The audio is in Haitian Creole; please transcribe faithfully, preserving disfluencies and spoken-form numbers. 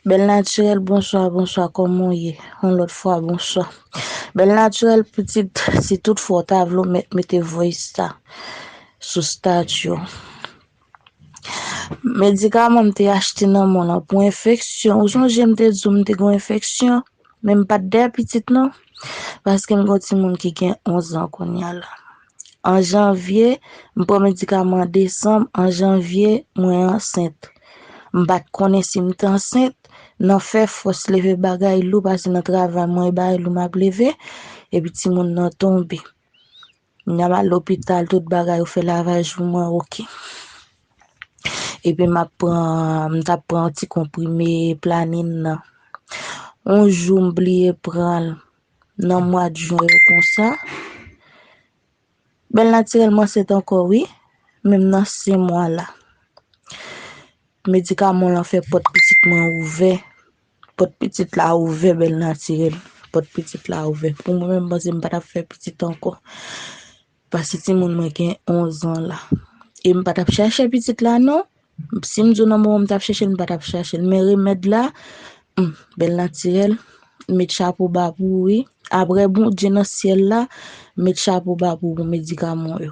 Bèl Natirèl, bonswa, bonswa, kòman w ye? Yon lòt fwa, bonswa. Bèl Natirèl, pitit, si tout fwa w ta vle, w mèt mete voice sa sou statut w. Medikaman m te achte nan mòn nan pou enfeksyon. Ou sonje m te di w m te gen enfeksyon, men m pa t dèyè pitit non, paske m gen yon timoun ki gen onz an kounye a la. An janvye, m pran medikaman an desanm, an janvye, mwen ansent. M pa t konnen si m t ansent, nan fè fòs leve bagay lou, paske nan travay mwen, e bagay lou m ap leve, epi timoun nan tonbe. Kounye a m al lopital, tout bagay, yo fè lavaj pou mwen, oke. Epi m ap pran, m t ap pran yon ti konprime planin nan. Yon jou m bliye pran l nan mwa jen yo konsa. Bèl Natirèl, m ansent ankò wi, menm nan senk mwa la. Medikaman lan fè pòt pitit mwen ouvè. Pòt pitit la ouvè, Bèl Natirèl. Pòt pitit la ouvè. Pou mwen menm, m panse m pa t ap fè pitit ankò. Paske timoun mwen gen onz an la. E m pa t ap chèche pitit la non. Si m di w nan moman m t ap chèche l, m pa t ap chèche l. Men remèd la, hmm, Bèl Natirèl, m met chapo ba pou ou wi. Apre Bondye nan syèl la, m met chapo ba pou ou pou medikaman yo.